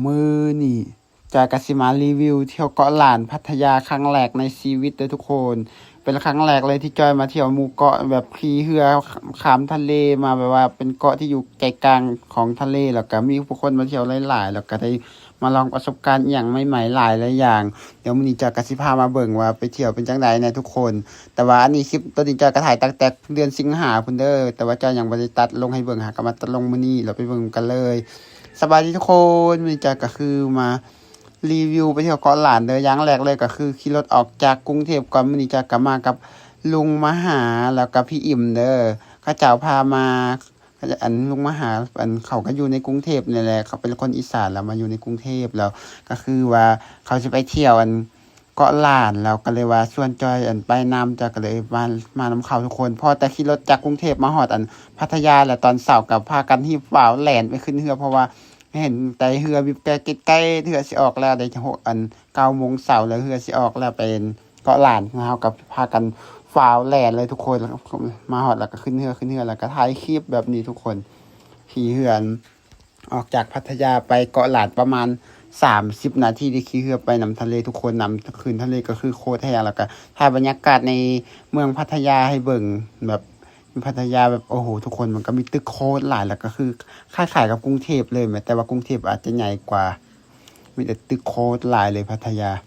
ມື້ນີ້ຈອຍກໍຊິມາຣີວິວທ່ຽວເກາະລ້ານ ພັດທະຍາຄັ້ງແລກໃນຊີວິດເດີ້ທຸກຄົນ. ເປັນຄັ້ງແລກເລີຍທີ່ຈອຍມາທ່ຽວໝູ່ເກາະ ແບບຂີ່ເຮືອຂ້າມທະເລມາ ແບບວ່າເປັນເກາະທີ່ຢູ່ໃຈກາງຂອງທະເລ ແລ້ວກໍມີຜູ້ຄົນມາທ່ຽວຫຼາຍໆ ແລ້ວກໍໄດ້ມາລອງປະສົບການອີ່ຫຍັງໃໝ່ໆຫຼາຍໆຢ່າງ. ດຽວມື້ນີ້ຈອຍກໍຊິພາມາເບິ່ງວ່າໄປທ່ຽວເປັນຈັ່ງໃດແດ່ທຸກຄົນ. ແຕ່ວ່າອັນນີ້ຄລິບໂຕນີ້ຈອຍກໍຖ່າຍຕັ້ງແຕ່ເດືອນສິງຫາພຸ້ນເດີ້ ແຕ່ວ່າຈອຍຍັງບໍ່ໄດ້ຕັດລົງໃຫ້ເບິ່ງ ຫາກໍມາຕັດລົງມື້ນີ້ ແລ້ວໄປເບິ່ງກັນເລີຍ. ສະບາຍດີທຸກຄົນ, ມື້ນີ້ຈອຍກໍຄືມາຣີວິວໄປທ່ຽວເກາະລ້ານເດີ້. ຢ່າງແລກເລີຍກໍຄືຂີ່ລົດອອກຈາກກຸງເທບກ່ອນ. ມື້ນີ້ຈອຍກໍມາກັບລຸງມະຫາ ແລ້ວກໍພີ່ອີ່ມເດີ້. ເຂົາເຈົ້າພາມາ ອັນລຸງມະຫາ ອັນເຂົາກໍຢູ່ໃນກຸງເທບນີ້ແຫຼະ, ເຂົາເປັນຄົນອີສານ ແລ້ວມາຢູ່ໃນກຸງເທບ ແລ້ວກໍຄືວ່າເຂົາຊິໄປທ່ຽວອັນ ເກາະລ້ານ ແລ້ວກໍເລີຍວ່າຊວນຈອຍ ອັນ ໄປນຳ, ຈອຍກໍເລີຍມາ ມານຳເຂົາທຸກຄົນ. ພໍແຕ່ຂີ່ລົດຈາກກຸງເທບມາຮອດ ອັນ ພັດທະຍາ ແລ້ວຕອນເຊົ້າກໍພາກັນຮີບຟ້າວແລ່ນໄປຂຶ້ນເຮືອ ເພາະວ່າເຫັນແຕ່ເຮືອບີບແກໃກ້ໆ ເຮືອຊິອອກແລ້ວ ໄດ້ຫົກ ອັນ ເກົ້າໂມງເຊົ້າ ແລ້ວເຮືອຊິອອກແລ້ວ ໄປເກາະລ້ານ. ເຮົາກໍພາກັນຟ້າວແລ່ນເລີຍທຸກຄົນ, ມາຮອດແລ້ວກໍຂຶ້ນເຮືອ ຂຶ້ນເຮືອແລ້ວກໍຖ່າຍຄລິບແບບນີ້ທຸກຄົນ. ຂີ່ເຮືອ ອອກຈາກພັດທະຍາໄປເກາະລ້ານປະມານສາມສິບນາທີ ໄດ້ຂີ່ເຮືອໄປນຳທະເລທຸກຄົນ. ນ້ຳຄື້ນທະເລກໍຄືໂຄດແຮງ ແລ້ວກໍຖ່າຍບັນຍາກາດໃນເມືອງພັດທະຍາໃຫ້ເບິ່ງ ແບບພັດທະຍາແບບ ໂອ້ໂຫ ທຸກຄົນ ມັນກໍມີຕຶກໂຄດຫຼາຍ ແລ້ວກໍຄືຄ້າຍໆກັບກຸງເທບເລີຍ ແມ້ແຕ່ວ່າກຸງເທບອາດຈະໃຫຍ່ກວ່າ. ມີແຕ່ຕຶກໂຄດຫຼາຍເລີຍພັດທະຍາ.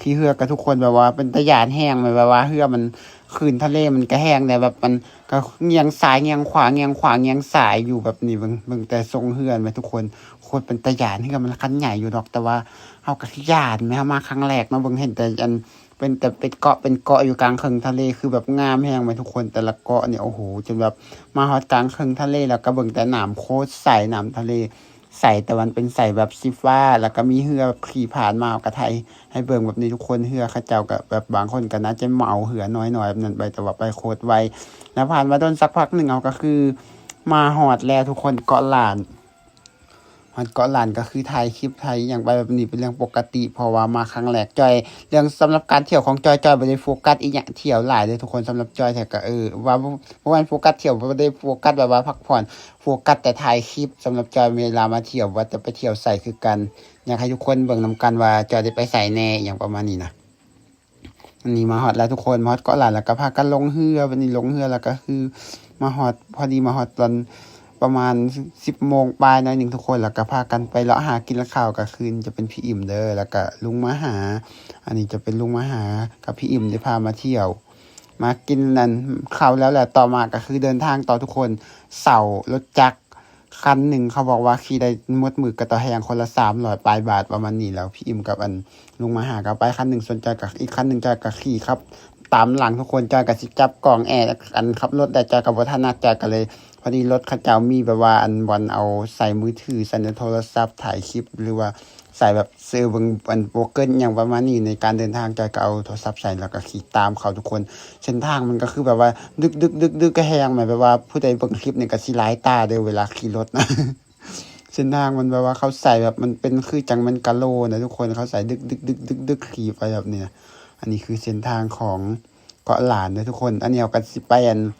ຂີ່ເຮືອກໍທຸກຄົນແບບວ່າເປັນຕາຢ້ານແຮງ ແບບວ່າເຮືອມັນ ຄື້ນທະເລມັນກໍແຮງແດ່ ແບບມັນກໍງຽງຊ້າຍງຽງຂວາ ງຽງຂວາງຽງຊ້າຍຢູ່ແບບນີ້. ເບິ່ງ ເບິ່ງແຕ່ຊົງເຮືອແມ້ທຸກຄົນ, ໂຄດເປັນຕາຢ້ານ. ເຮືອມັນຄັນໃຫຍ່ຢູ່ດອກ ແຕ່ວ່າເຮົາກໍຢ້ານແມ້ ເຮົາມາຄັ້ງແລກເນາະ. ເບິ່ງເຫັນແຕ່ອັນ ເປັນແຕ່ເປັນເກາະ ເປັນເກາະຢູ່ກາງເຄິ່ງທະເລ ຄືແບບງາມແຮງແມ້ທຸກຄົນ. ແຕ່ລະເກາະນີ້ ໂອ້ໂຫ ຈົນແບບມາຮອດກາງເຄິ່ງທະເລ ແລ້ວກໍເບິ່ງແຕ່ນ້ຳໂຄດໃສ ນ້ຳທະເລ ໃສ ແຕ່ມັນເປັນໃສແບບສີຟ້າ ແລ້ວກໍມີເຮືອແບບຂີ່ຜ່ານມາ ເຮົາກໍຖ່າຍໃຫ້ເບິ່ງແບບນີ້ທຸກຄົນ. ເຮືອເຂົາເຈົ້າກໍແບບບາງຄົນກໍໜ້າຈະເໝົາເຮືອນ້ອຍໆແບບນັ້ນໄປ ແຕ່ວ່າໄປໂຄດໄວ. ແລ້ວຜ່ານມາດົນສັກພັກໜຶ່ງ ເຮົາກໍຄືມາຮອດແລ້ວທຸກຄົນ ເກາະລ້ານ. ຮອດເກາະລ້ານກໍຄືຖ່າຍຄລິບ ຖ່າຍອີ່ຫຍັງໄປແບບນີ້ເປັນເລື່ອງປົກກະຕິ ເພາະວ່າມາຄັ້ງແລກ. ຈອຍ ເລື່ອງສຳລັບການທ່ຽວຂອງຈອຍ ຈອຍບໍ່ໄດ້ໂຟກັສອີ່ຫຍັງທ່ຽວຫຼາຍເດ້ທຸກຄົນ. ສຳລັບຈອຍແທ້ກໍ ເອີ ວ່າບໍ່ ບໍ່ແມ່ນໂຟກັສທ່ຽວ ບໍ່ໄດ້ໂຟກັສແບບວ່າພັກຜ່ອນ ໂຟກັສແຕ່ຖ່າຍຄລິບ. ສຳລັບຈອຍເວລາມາທ່ຽວ ວ່າຈະໄປທ່ຽວໃສຄືກັນ. ຢາກໃຫ້ທຸກຄົນເບິ່ງນຳກັນວ່າຈອຍໄດ້ໄປໃສແດ່ ອີ່ຫຍັງປະມານນີ້ນະ. ອັນນີ້ມາຮອດແລ້ວທຸກຄົນ ມາຮອດເກາະລ້ານ ແລ້ວກໍພາກັນລົງເຮືອ. ບັດນີ້ລົງເຮືອແລ້ວກໍຄືມາຮອດ ພໍດີມາຮອດຕອນປະມານສິບໂມງປາຍໜ້ອຍໜຶ່ງທຸກຄົນ ແລ້ວກໍພາກັນໄປເລາະຫາກິນເຂົ້າກາງຄືນ. ຈະເປັນພີ່ອີ່ມເດີ້ ແລ້ວກໍລຸງມະຫາ. ອັນນີ້ຈະເປັນລຸງມະຫາກັບພີ່ອີ່ມໄດ້ພາມາທ່ຽວ ມາກິນອັນເຂົ້າແລ້ວ ແລ້ວຕໍ່ມາກໍຄືເດີນທາງຕໍ່ທຸກຄົນ. ເຊົ່າລົດຈັກຄັນໜຶ່ງ ເຂົາບອກວ່າຂີ່ໄດ້ໝົດມື້ກໍຕໍ່ແຮງຄົນລະສາມຮ້ອຍປາຍບາດປະມານນີ້. ແລ້ວພີ່ອີ່ມກັບອັນລຸງມະຫາກໍໄປຄັນໜຶ່ງ ສ່ວນຈອຍກໍອີກຄັນໜຶ່ງ ຈອຍກໍຂີ່ຂັບຕາມຫຼັງທຸກຄົນ. ຈອຍກໍຊິຈັບກ້ອງແອ ອັນຂັບລົດໄດ້ ຈອຍກໍບໍ່ຖະໜັດ ຈອຍກໍເລີຍ ພໍດີລົດເຂົາເຈົ້າມີແບບວ່າອັນບ່ອນເອົາໃສ່ມືຖື ໃສ່ໃນໂທລະສັບ ຖ່າຍຄລິບ ຫຼືວ່າ ໃສ່ແບບເຊີເບິ່ງອັນ Google ຫຍັງປະມານນີ້. ໃນການເດີນທາງ ຈອຍກໍເອົາໂທລະສັບໃສ່ ແລ້ວກໍຂີ່ຕາມເຂົາທຸກຄົນ. ເສັ້ນທາງມັນກໍຄືແບບວ່າດຶກໆໆໆ ກໍແຮງແບບວ່າຜູ້ໃດເບິ່ງຄລິບນີ້ກໍຊິລາຍຕາເດີ້ ເວລາຂີ່ລົດນະ. ເສັ້ນທາງມັນແບບວ່າເຂົາໃສ່ແບບມັນເປັນຄືຈັ່ງແມ່ນກະໂລນະທຸກຄົນ, ເຂົາໃສ່ດຶກໆໆໆ ຂີ່ໄປແບບນີ້ນະ. ອັນນີ້ຄືເສັ້ນທາງຂອງເກາະລ້ານເດີ້ທຸກຄົນ. ອັນນີ້ເຮົາກໍຊິໄປອັນ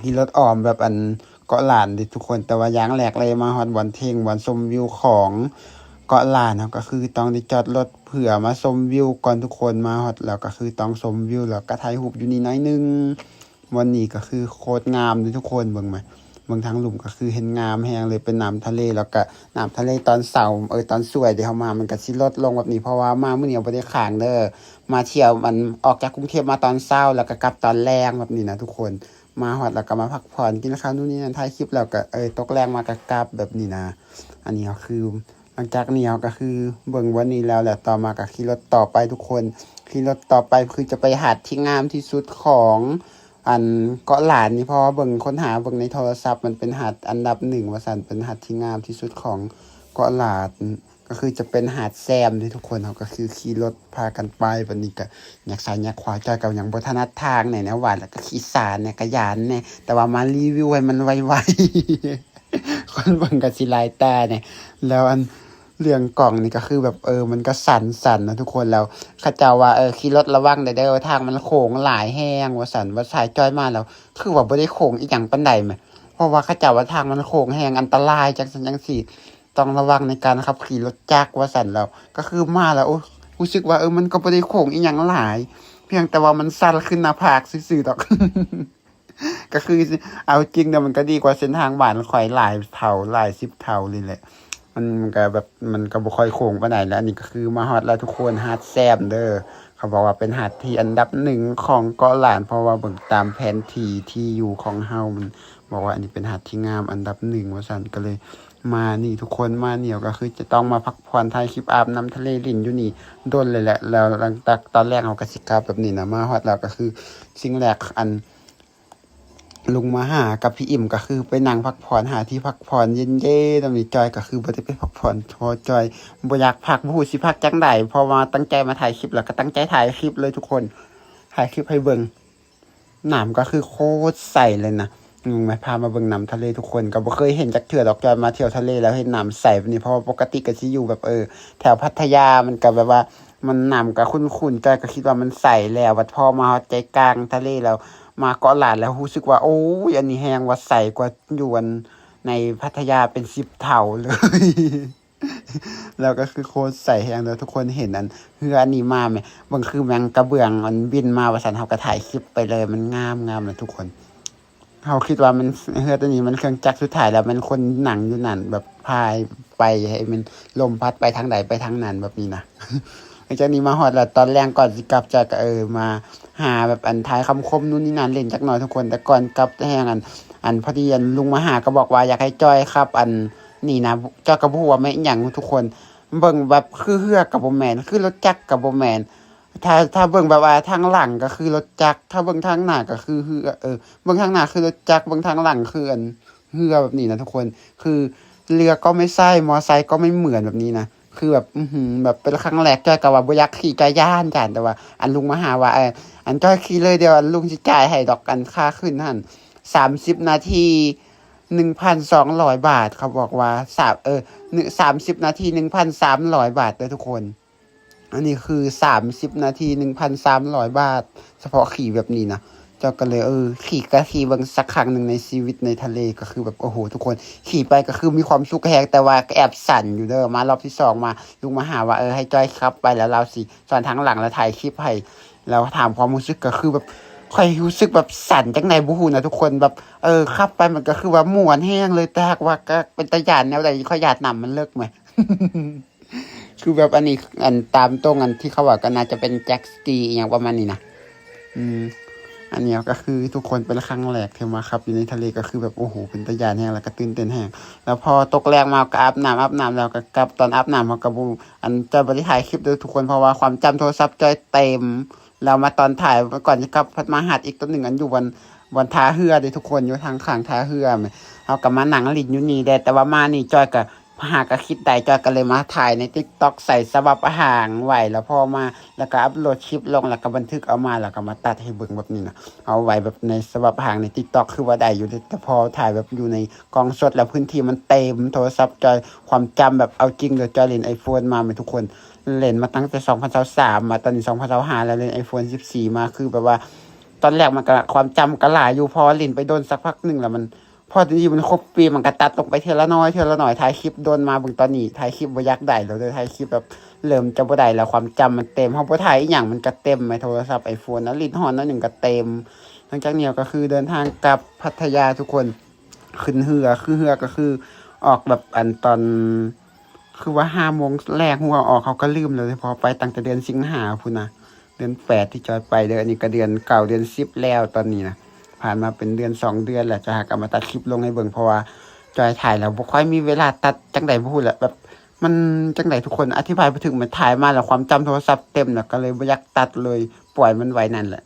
ຂີ່ລົດອ້ອມແບບອັນເກາະລ້ານເດ້ທຸກຄົນ. ແຕ່ວ່າຢ່າງແລກເລີຍມາຮອດບ່ອນເທັງ ບ່ອນຊົມວິວຂອງເກາະລ້ານ ເຮົາກໍຄືຕ້ອງໄດ້ຈອດລົດເພື່ອມາຊົມວິວກ່ອນທຸກຄົນ. ມາຮອດແລ້ວກໍຄືຕ້ອງຊົມວິວ ແລ້ວກໍຖ່າຍຮູບຢູ່ນີ້ໜ້ອຍໜຶ່ງ. ບ່ອນນີ້ກໍຄືໂຄດງາມເດ້ທຸກຄົນ ເບິ່ງມາ ເບິ່ງທາງລຸ່ມກໍຄືເຫັນງາມແຮງເລີຍ ເປັນນ້ຳທະເລ ແລ້ວກໍນ້ຳທະເລຕອນເຊົ້າ ເອີ ຕອນສວຍທີ່ເຮົາມາ ມັນກໍຊິລົດລົງແບບນີ້ ເພາະວ່າມາມື້ນີ້ບໍ່ໄດ້ຄ້າງເດີ້. ມາທ່ຽວ ອັນ ອອກຈາກກຸງເທບມາຕອນເຊົ້າ ແລ້ວກໍກັບຕອນແລງແບບນີ້ນະທຸກຄົນ. ມາຮອດແລ້ວກໍມາພັກຜ່ອນ ກິນເຂົ້າ ນູ່ນນີ້ນັ້ນ ຖ່າຍຄລິບ ແລ້ວກໍ ເອີ ຕົກແລງມາກໍກັບແບບນີ້ນະ. ອັນນີ້ກໍຄື ຫຼັງຈາກນີ້ເຮົາກໍຄືເບິ່ງບ່ອນນີ້ແລ້ວ ແລ້ວຕໍ່ມາກໍຂີ່ລົດຕໍ່ໄປທຸກຄົນ. ຂີ່ລົດຕໍ່ໄປຄືຈະໄປຫາດທີ່ງາມທີ່ສຸດຂອງ ອັນ ເກາະລ້ານນີ້ ເພາະວ່າເບິ່ງ ຄົ້ນຫາເບິ່ງໃນໂທລະສັບ ມັນເປັນຫາດອັນດັບໜຶ່ງວ່າຊັ້ນ ເປັນຫາດທີ່ງາມທີ່ສຸດຂອງເກາະລ້ານ. ກໍຄືຈະເປັນຫາດແຊມເດ້ທຸກຄົນ. ເຮົາກໍຄືຂີ່ລົດພາກັນໄປ ບັດນີ້ກໍແຍກຊ້າຍແຍກຂວາ ຈອຍກໍຍັງບໍ່ຖະໜັດທາງແດ່ ແນວວ່າ ແລ້ວກໍຂີ້ສານແດ່ ກະຢ້ານແດ່ ແຕ່ວ່າມາຣີວິວໃຫ້ມັນໄວໆ ຄົນເບິ່ງກໍຊິລາຍຕາແດ່. ແລ້ວອັນເລື່ອງກ້ອງນີ້ກໍຄືແບບ ເອີ ມັນກໍສັ່ນໆນະທຸກຄົນ. ແລ້ວເຂົາເຈົ້າວ່າ ເອີ ຂີ່ລົດລະວັງແດ່ເດີ ທາງມັນໂຄ້ງຫຼາຍແຮງວ່າຊັ້ນ. ວ່າສາຍຈອຍມາແລ້ວ ຄືວ່າບໍ່ໄດ້ໂຄ້ງອີ່ຫຍັງປານໃດແໝ ເພາະວ່າເຂົາເຈົ້າວ່າທາງມັນໂຄ້ງແຮງ ອັນຕະລາຍ ຈັ່ງຊັ້ນຈັ່ງຊີ້. ຕ້ອງລະວັງໃນການຂັບຂີ່ລົດຈັກວ່າຊັ້ນ. ແລ້ວກໍຄືມາແລ້ວ ໂອ້ ຮູ້ສຶກວ່າ ເອີ ມັນກໍບໍ່ໄດ້ໂຄ້ງອີ່ຫຍັງຫຼາຍ ພຽງແຕ່ວ່າມັນສັ່ນຂຶ້ນໜ້າຜາກຊື່ໆດອກ. ກໍຄືເອົາຈິງນະ ມັນກໍດີກວ່າເສັ້ນທາງບ້ານຂ້ອຍຫຼາຍເທົ່າ ຫຼາຍສິບເທົ່າເລີຍແຫຼະ. ມັນ ມັນກໍແບບ ມັນກໍບໍ່ຄ່ອຍໂຄ້ງປານໃດ. ແລ້ວອັນນີ້ກໍຄືມາຮອດແລ້ວທຸກຄົນ ຫາດແຊມເດີ. ເຂົາບອກວ່າເປັນຫາດທີ່ອັນດັບໜຶ່ງຂອງເກາະລ້ານ ເພາະວ່າເບິ່ງຕາມແຜນທີ່ ທີ່ຢູ່ຂອງເຮົາ ມັນບອກວ່າອັນນີ້ເປັນຫາດທີ່ງາມອັນດັບໜຶ່ງວ່າຊັ້ນ. ກໍເລີຍມານີ້ທຸກຄົນ ມານີ້ກໍຄືຈະຕ້ອງມາພັກຜ່ອນ ຖ່າຍຄລິບ ອາບນ້ຳທະເລ ຫຼິ້ນຢູ່ນີ້ດົນເລີຍແຫຼະ. ແລ້ວຫຼັງຈາກຕອນແລງເຮົາກໍຊິກັບແບບນີ້ນະ. ມາຮອດແລ້ວກໍຄືສິ່ງແລກ ອັນ ລຸງມາຫາກັບພີ່ອີ່ມກໍຄືໄປນັ່ງພັກຜ່ອນ ຫາທີ່ພັກຜ່ອນເຢັນໆ. ຕອນນີ້ຈ້ອຍກໍຄືບໍ່ໄດ້ໄປພັກຜ່ອນ ເພາະວ່າຈ້ອຍບໍ່ຢາກພັກ ບໍ່ຮູ້ຊິພັກຈັ່ງໃດ ເພາະວ່າຕັ້ງໃຈມາຖ່າຍຄລິບ ແລ້ວກໍຕັ້ງໃຈຖ່າຍຄລິບເລີຍທຸກຄົນ ຖ່າຍຄລິບໃຫ້ເບິ່ງ. ນ້ຳກໍຄືໂຄດໃສເລີຍນະ. ອືມ ມາ ພາມາເບິ່ງນ້ຳທະເລທຸກຄົນ ກໍບໍ່ເຄີຍເຫັນຈັກເທື່ອດອກ. ຈ້ອຍມາທ່ຽວທະເລແລ້ວເຫັນນ້ຳໃສແບບນີ້ ເພາະວ່າປົກກະຕິກໍຊິຢູ່ແບບ ເອີ ແຖວພັດທະຍາ ມັນກໍແບບວ່າ ມັນ ນ້ຳກໍຂຸ້ນໆ ຈ້ອຍກໍຄິດວ່າມັນໃສແລ້ວ. ບັດພໍມາຮອດໃຈກາງທະເລແລ້ວ ມາເກາະລ້ານແລ້ວຮູ້ສຶກວ່າ ໂອ້ຍ ອັນນີ້ແຮງວ່າ ໃສກວ່າຢູ່ອັນໃນພັດທະຍາເປັນສິບເທົ່າເລີຍ. ແລ້ວກໍຄືໂຄດໃສແຮງເດີ. ທຸກຄົນເຫັນອັນເຮືອອັນນີ້ມາແມ? ເບິ່ງຄືແມງກະເບື້ອງມັນບິນມາວ່າຊັ້ນ. ເຮົາກໍຖ່າຍຄລິບໄປເລີຍ ມັນງາມໆນະທຸກຄົນ. ເຮົາຄິດວ່າມັນ ເຮືອຕົວນີ້ມັນເຄື່ອງຈັກ ສຸດທ້າຍແລ້ວແມ່ນຄົນນັ່ງຢູ່ນັ້ນ ແບບພາຍໄປ ໃຫ້ມັນລົມພັດໄປທາງໃດໄປທາງນັ້ນແບບນີ້ນະ. ຫຼັງຈາກນີ້ມາຮອດແລ້ວ ຕອນແລງກ່ອນຊິກັບ ຈອຍກໍ ເອີ ມາຫາແບບອັນທາຍຄຳຄົມນູ່ນນີ້ນັ້ນ ຫຼິ້ນຈັກໜ່ອຍທຸກຄົນ. ແຕ່ກ່ອນກັບແຮງ ອັນ ອັນ ພໍດີອັນລຸງມາຫາກໍບອກວ່າຢາກໃຫ້ຈອຍຂັບອັນນີ້ນະ ຈອຍກໍບໍ່ຮູ້ວ່າແມ່ນອີ່ຫຍັງທຸກຄົນ. ເບິ່ງແບບຄືເຮືອກໍບໍ່ແມ່ນ ຄືລົດຈັກກໍບໍ່ແມ່ນ ຖ້າ ຖ້າເບິ່ງແບບວ່າທາງຫຼັງກໍຄືລົດຈັກ ຖ້າເບິ່ງທາງໜ້າກໍຄືເຮືອ ເອີ ເບິ່ງທາງໜ້າຄືລົດຈັກ ເບິ່ງທາງຫຼັງຄືອັນເຮືອແບບນີ້ນະທຸກຄົນ. ຄືເຮືອກໍໄມ່ໃຊ່ ມໍໄຊກໍໄມ່ເໝືອນແບບນີ້ນະ. ຄືແບບ ອືຫື ແບບເປັນຄັ້ງແລກ ຈອຍກໍວ່າບໍ່ຢາກຂີ່ ຈອຍຢ້ານ ຢ້ານ ແຕ່ວ່າອັນລຸງມາຫາວ່າ ເອີ ອັນຈອຍຂີ່ເລີຍ ດຽວອັນລຸງຊິຈ່າຍໃຫ້ດອກ ອັນຄ່າຂຶ້ນຫັ້ນ ສາມສິບນາທີ ໜຶ່ງພັນສອງຮ້ອຍບາດ. ເຂົາບອກວ່າ ສາມ ເອີ ສາມສິບນາທີ ໜຶ່ງພັນສາມຮ້ອຍບາດເດີທຸກຄົນ. ອັນນີ້ຄືສາມສິບນາທີ ໜຶ່ງພັນສາມຮ້ອຍບາດ ສະເພາະຂີ່ແບບນີ້ນະ. ເຈົ້າກໍເລີຍ ເອີ ຂີ່ ກໍຂີ່ເບິ່ງສັກຄັ້ງໜຶ່ງໃນຊີວິດໃນທະເລ ກໍຄືແບບ ໂອ້ໂຫ ທຸກຄົນ ຂີ່ໄປກໍຄືມີຄວາມສຸກແຮງ ແຕ່ວ່າກໍແອບສັ່ນຢູ່ເດີ. ມາລອບທີສອງມາ ລຸງມາຫາວ່າ ເອີ ໃຫ້ຈອຍຂັບໄປ ແລ້ວລາວຊິຊ້ອນທາງຫຼັງ ແລ້ວຖ່າຍຄລິບໃຫ້. ແລ້ວຖາມຄວາມຮູ້ສຶກ ກໍຄືແບບ ຂ້ອຍຮູ້ສຶກແບບສັ່ນຈັ່ງໃດບໍ່ຮູ້ນະທຸກຄົນ ແບບ ເອີ ຂັບໄປມັນກໍຄືວ່າມ່ວນແຮງເລີຍ ແຕ່ຫາກວ່າກໍເປັນຕາຢ້ານແນວໃດ ຂ້ອຍຢ້ານນ້ຳມັນເລິກແມ. ຄືແບບອັນນີ້ ອັນຕາມຕົງ ອັນທີ່ເຂົາວ່າກໍໜ້າຈະເປັນ jet ski ອີ່ຫຍັງປະມານນີ້ນະ. ອືມ ອັນນີ້ກໍຄືທຸກຄົນເປັນຄັ້ງແລກທີ່ມາຂັບຢູ່ໃນທະເລ ກໍຄືແບບ ໂອ້ໂຫ ເປັນຕາຢ້ານແຮງ ແລ້ວກໍຕື່ນເຕັ້ນແຮງ. ແລ້ວພໍຕົກແລງມາກໍອາບນ້ຳ ອາບນ້ຳແລ້ວກໍກັບ. ຕອນອາບນ້ຳເຮົາກໍບໍ່ ອັນຈອຍບໍ່ໄດ້ຖ່າຍຄລິບເດີທຸກຄົນ ເພາະວ່າຄວາມຈຳໂທລະສັບຈອຍເຕັມ. ແລ້ວມາຕອນທ້າຍ ກ່ອນຈະກັບ ພັດມາຫາດອີກຕົວໜຶ່ງ ອັນຢູ່ບ່ອນ ບ່ອນທ່າເຮືອເດ້ທຸກຄົນ ຢູ່ທາງຂ້າງທ່າເຮືອ. ເຮົາກໍມານັ່ງຫຼິ້ນຢູ່ນີ້ແຫຼະ ແຕ່ວ່າມານີ້ຈອຍກໍ ຫາກໍຄິດໄດ້ ຈອຍກໍເລີຍມາຖ່າຍໃນ TikTok ໃສ່ສະບັບຫາງໄວ້ ແລ້ວພໍມາ ແລ້ວກໍອັບໂຫຼດຄລິບລົງ ແລ້ວກໍບັນທຶກເອົາມາ ແລ້ວກໍມາຕັດໃຫ້ເບິ່ງແບບນີ້ນະ. ເອົາໄວ້ແບບໃນສະບັບຫາງໃນ TikTok ຄືວ່າໄດ້ຢູ່ເດ ແຕ່ພໍຖ່າຍແບບຢູ່ໃນກ້ອງສົດແລ້ວ ພື້ນທີ່ມັນເຕັມໂທລະສັບຈອຍ ຄວາມຈຳແບບເອົາຈິງເລີຍ. ຈອຍຫຼິ້ນ iPhone ມາແມ່ນທຸກຄົນ ຫຼິ້ນມາຕັ້ງແຕ່ສອງພັນຊາວສາມມາ ຕອນນີ້ສອງພັນຊາວຫ້າແລ້ວ ຫຼິ້ນ iPhone ສິບສີ່ມາ ຄືແບບວ່າ ຕອນແລກມັນກໍຄວາມຈຳກໍຫຼາຍຢູ່ ພໍຫຼິ້ນໄປດົນສັກພັກໜຶ່ງແລ້ວ ມັນ ພໍດີມັນຄົບປີ ມັນກໍຕັດລົງໄປເທື່ອລະໜ້ອຍ ເທື່ອລະໜ້ອຍ. ຖ່າຍຄລິບດົນມາ ເບິ່ງຕອນນີ້ ຖ່າຍຄລິບບໍ່ຢາກໄດ້ແລ້ວເດີ ຖ່າຍຄລິບແບບເລີ່ມຈະບໍ່ໄດ້ແລ້ວ ຄວາມຈຳມັນເຕັມ. ເຮົາບໍ່ຖ່າຍອີ່ຫຍັງ ມັນກໍເຕັມ ໃນໂທລະສັບ iPhone ນະ ຫຼິ້ນຮອດໜ້ອຍໜຶ່ງກໍເຕັມ. ຫຼັງຈາກນີ້ກໍຄືເດີນທາງກັບພັດທະຍາທຸກຄົນ ຂຶ້ນເຮືອ ຄືເຮືອກໍຄືອອກແບບ ອັນຕອນ ຄືວ່າຫ້າໂມງແລງ ຮູ້ວ່າອອກ ເຮົາກໍລືມແລ້ວເດ ເພາະວ່າໄປຕັ້ງແຕ່ເດືອນສິງຫາພຸ້ນນະ ເດືອນແປດທີ່ຈອຍໄປເດີ. ອັນນີ້ກໍເດືອນເກົ້າ ເດືອນສິບແລ້ວຕອນນີ້ນະ ຜ່ານມາເປັນເດືອນສອງເດືອນແລ້ວ. ຈອຍຫາກໍມາຕັດຄລິບລົງໃຫ້ເບິ່ງ ເພາະວ່າຈອຍຖ່າຍແລ້ວບໍ່ຄ່ອຍມີເວລາຕັດ ຈັ່ງໃດບໍ່ຮູ້ແຫຼະ ແບບມັນຈັ່ງໃດທຸກຄົນ ອະທິບາຍບໍ່ຖືກ. ມັນຖ່າຍມາແລ້ວຄວາມຈຳໂທລະສັບເຕັມແລ້ວ ກໍເລີຍບໍ່ຢາກຕັດເລີຍ ປ່ອຍມັນໄວ້ນັ້ນແຫຼະ.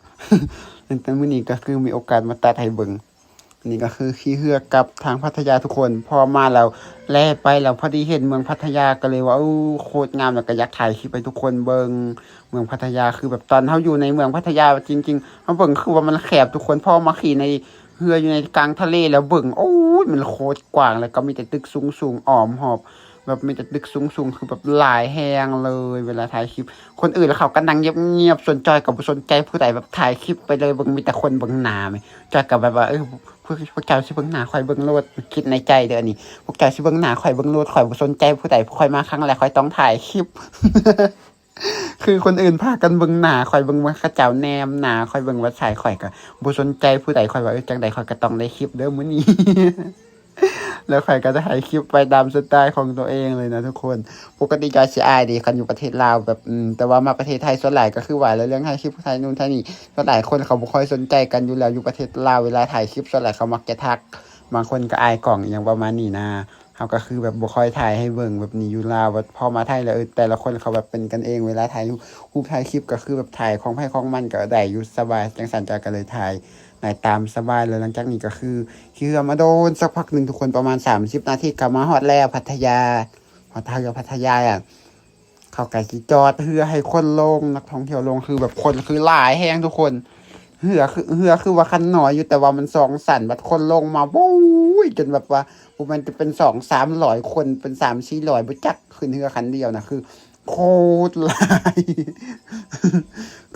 ແຕ່ມື້ນີ້ກໍຄືມີໂອກາດມາຕັດໃຫ້ເບິ່ງ. ອັນນີ້ກໍຄືຂີ່ເຮືອກັບທາງພັດທະຍາທຸກຄົນ ພໍມາແລ້ວ ແລ່ໄປແລ້ວ ພໍດີເຫັນເມືອງພັດທະຍາ ກໍເລີຍວ່າ ໂອ້ ໂຄດງາມ ແລ້ວກໍຢາກຖ່າຍຄລິບໃຫ້ທຸກຄົນເບິ່ງ. ເມືອງພັດທະຍາ ຄືແບບຕອນເຮົາຢູ່ໃນເມືອງພັດທະຍາຈິງໆ ເຮົາເບິ່ງຄືວ່າມັນແຄບທຸກຄົນ ພໍມາຂີ່ໃນເຮືອຢູ່ໃນກາງທະເລແລ້ວເບິ່ງ ໂອ້ຍ ມັນໂຄດກວ້າງ ແລ້ວກໍມີແຕ່ຕຶກສູງໆ ອ້ອມຮອບ ແບບມີແຕ່ຕຶກສູງໆ ຄືແບບຫຼາຍແຮງເລີຍ ເວລາຖ່າຍຄລິບ ຄົນອື່ນແລ້ວເຂົາກໍນັ່ງງຽບໆ ສ່ວນຈອຍກໍບໍ່ສົນໃຈຜູ້ໃດ ແບບຖ່າຍຄລິບໄປເລີຍ ເບິ່ງມີແຕ່ຄົນເບິ່ງໜ້າແມ່ ຈອຍກໍແບບວ່າ ເອີ ພວກ ພວກເຈົ້າຊິເບິ່ງໜ້າຂ້ອຍເບິ່ງໂລດ ຄິດໃນໃຈເດີ້ອັນນີ້ ພວກເຈົ້າຊິເບິ່ງໜ້າຂ້ອຍເບິ່ງໂລດ ຂ້ອຍບໍ່ສົນໃຈຜູ້ໃດ ຂ້ອຍມາຄັ້ງແລກ ຂ້ອຍຕ້ອງຖ່າຍຄລິບ ຄືຄົນອື່ນພາກັນເບິ່ງໜ້າຂ້ອຍ ເບິ່ງວ່າເຂົາເຈົ້າແນມໜ້າຂ້ອຍ ເບິ່ງວ່າໃສ່ ຂ້ອຍກໍບໍ່ສົນໃຈຜູ້ໃດ ຂ້ອຍວ່າ ເອີ ຈັ່ງໃດຂ້ອຍກໍຕ້ອງໄດ້ຄລິບເດີ້ມື້ນີ້ ແລ້ວຂ້ອຍກໍຈະຖ່າຍຄລິບໄປຕາມສະໄຕຂອງຕົວເອງເລີຍນະທຸກຄົນ. ປົກກະຕິຈອຍຊິອາຍເດ ຄັນຢູ່ປະເທດລາວແບບ ອືມ ແຕ່ວ່າມາປະເທດໄທສ່ວນຫຼາຍກໍຄືວ່າແລ້ວ ເລື່ອງຖ່າຍຄລິບ ຖ່າຍນູ້ນຖ່າຍນີ້ ສ່ວນຫຼາຍຄົນເຂົາບໍ່ຄ່ອຍສົນໃຈກັນຢູ່ແລ້ວ ຢູ່ປະເທດລາວເວລາຖ່າຍຄລິບ ສ່ວນຫຼາຍເຂົາມັກຈະທັກ ບາງຄົນກໍອາຍກ້ອງ ອີ່ຫຍັງປະມານນີ້ນະ. ເຮົາກໍຄືແບບບໍ່ຄ່ອຍຖ່າຍໃຫ້ເບິ່ງແບບນີ້ຢູ່ລາວ ແບບພໍມາໄທແລ້ວ ເອີ ແຕ່ລະຄົນເຂົາແບບເປັນກັນເອງ ເວລາຖ່າຍຮູບຖ່າຍຄລິບ ກໍຄືແບບຖ່າຍຂອງໃຜຂອງມັນກໍໄດ້ຢູ່ ສະບາຍ ຈັ່ງຊັ້ນຈອຍກໍເລີຍຖ່າຍໄດ້ຕາມສະບາຍ. ແລ້ວຫຼັງຈາກນີ້ກໍຄືຂີ່ເຮືອມາໂດນສັກພັກໜຶ່ງທຸກຄົນ ປະມານສາມສິບນາທີ ກໍມາຮອດແລ້ວພັດທະຍາ ຮອດທ່າເຮືອພັດທະຍາ ເຂົາກໍຊິຈອດເຮືອໃຫ້ຄົນລົງ ນັກທ່ອງທ່ຽວລົງ ຄືແບບຄົນຄືຫຼາຍແຮງທຸກຄົນ ເຮືອຄື ເຮືອຄືວ່າຄັນໜ້ອຍຢູ່ ແຕ່ວ່າມັນສອງຊັ້ນ ບັດຄົນລົງມາ ໂອ້ຍ ຈົນແບບວ່າບໍ່ແມ່ນຈະເປັນສອງສາມຮ້ອຍຄົນ ເປັນສາມສີ່ຮ້ອຍ ບໍ່ຈັກ ຂຶ້ນເຮືອຄັນດຽວນະ ຄືໂຄດຫຼາຍ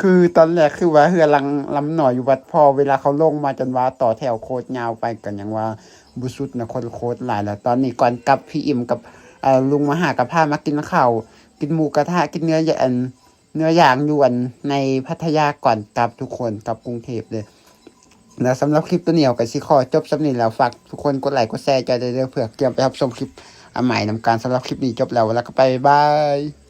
ຄືຕອນແລກຄືວ່າເຮືອລຳ ລຳໜ້ອຍຢູ່ ບັດພໍເວລາເຂົາລົງມາ ຈົນວ່າຕໍ່ແຖວໂຄດຍາວໄປ ກໍຍັງວ່າບໍ່ສຸດນະ ຄົນໂຄດຫຼາຍ. ແລ້ວຕອນນີ້ກ່ອນກັບ ພີ່ອີ່ມກັບ ເອີ ລຸງມະຫາກໍພາມາກິນເຂົ້າ ກິນໝູກະທະ ກິນເນື້ອ ອັນ ເນື້ອຢ່າງຢູ່ ອັນ ໃນພັດທະຍາ ກ່ອນກັບທຸກຄົນ ກັບກຸງເທບເດ້. ແລ້ວສຳລັບຄລິບໂຕນີ້ເຮົາກໍຊິຂໍຈົບສ່ຳນີ້ແລ້ວ ຝາກທຸກຄົນກົດໄລກົດແຊໃຫ້ຈອຍເດີ້ ເພື່ອກຽມໄປຮັບຊົມຄລິບອັນໃໝ່ນຳກັນ. ສຳລັບຄລິບນີ້ຈົບແລ້ວ ແລ້ວກໍໄປ ບາຍບາຍ.